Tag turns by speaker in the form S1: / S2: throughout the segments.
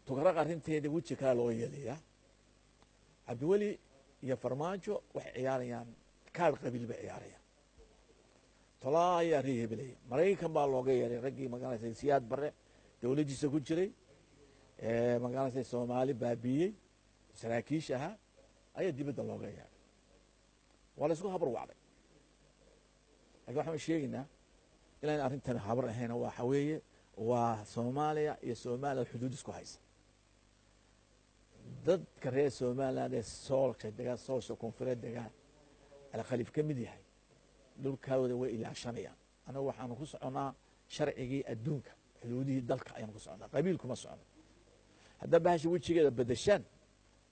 S1: Tukaraq arrinteeda weji kale loo yeelayaa. Cabdiweli iyo Farmaajo waxay ciyaarayaan kaar qabiil bay ciyaarayaan. Tolaa ayaa ree hebelaya. Maraykan baa looga yeeray raggii magaranaysa Siyaad Barre dowladdiisa ku jiray, magaranaysa Soomaali baabiiyey, saraakiisha ahaa ayaa dibadda looga yeeray. Waa la isku habar wacday, lakin waxaan sheegaynaa inaan arrintan habar ahayn. Waxa weeye waa Soomaaliya iyo Somaliland xuduud isku haysa. Dadka reer Somaliland ee Soolka degaan, Soolka koonfureed degaan, Alkhaliif ka mid yahay, dhulkooda way ilaashanayaan. Anagu waxaanu ku soconnaa sharcigii adduunka, xuduudihii dalka ayaanu ku soconnaa, qabiil kuma socono. Haddaa bahasha wejigeeda bedeshaan,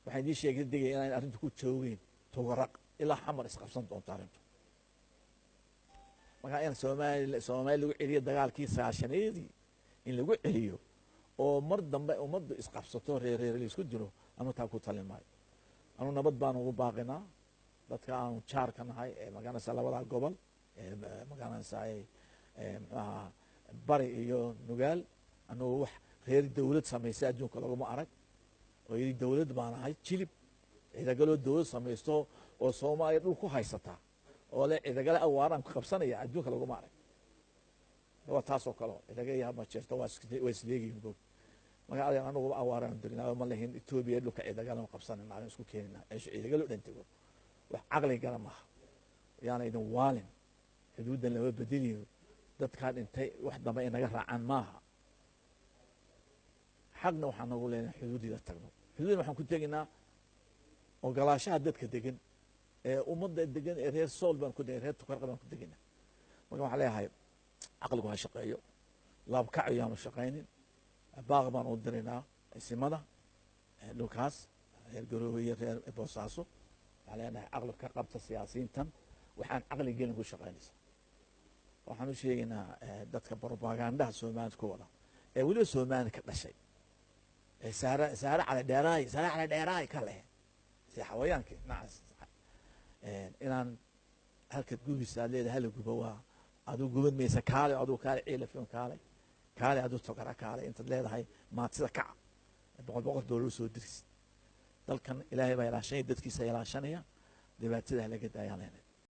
S1: waxaan idiin sheegay degaya inaan arrintu ku joogeyn Tugaraq, ilaa Xamar isqabsan doonto arrintu. Markaa in Soomaali lagu celiyo dagaalkii 90-yadii in lagu celiyo oo mar dambe ummaddu isqabsato, reereer la isku dilo, anu taa ku talin maayo. Anu nabad baan ugu baaqinaa dadka aanu jaarka nahay ee magaranaysa labadaa gobol ee magaranaysa muxuu ahaa Bari iyo Nugaal. Anugu wax reer dawlad samaystay adduunka laguma arag oo yidhi dawlad baan ahay. Jilib Ciidagaloo dawlad samaysto oo Soomaaliya dhul ku haysataa oo le Ciidagale awaaraan ku qabsanaya, adduunka laguma arag. Waa taasoo kaleo Ciidaga iyo Majeerto waa isleegihin bog. Marka adeer, anuguba awaaraan dirnaa ma lihin Etoobiya dhulka Ciidagale qabsanayna aan isku keenina meesha Ciidagale o dhan tego. Wax caqli gala maaha, yaana idin waalin. Xuduuddan lama bedeliyo, dadkaa dhintay wax dambe inaga raacaan maaha. Xaqna waxaan nagu leenahay xuduuddii la tagno. Xuduuddan waxaan ku tegaynaa ogolaashaha dadka degan ee ummadda degan ee reer Sool baan ku degay, reer Tukarqa baan ku degaynaa. Marka waxaan leeyahay caqligu ha shaqeeyo, laabkac yaanu shaqaynin. Baaq baan u diraynaa isimada dhulkaas, reer Garoowe iyo reer Boosaaso. Waxaan leenahay caqli ka qabta siyaasiyiintan waxaan caqli gelin ku shaqaynaysa. Waxaan u sheegaynaa dadka propagandaha Soomaalida ku wada ee weliba Soomaali ka dhashay ee Saare, Saare Cali Dheeraay, Saare Cali Dheeraay ka leh si xawayaankii nacas, inaan halkaad gubisa aad leedahay hala gubo, waa aduu guban maysa. Kaale aduu, kaale Ciilafyon, kaale, kaale aduu Togara, kaale intaad leedahay maadsida kaca 100 $100 soo diris. Dalkan Ilaahay baa ilaashanaya, dadkiisa ilaashanaya. Dhibaatada halaga daayaan leenahay.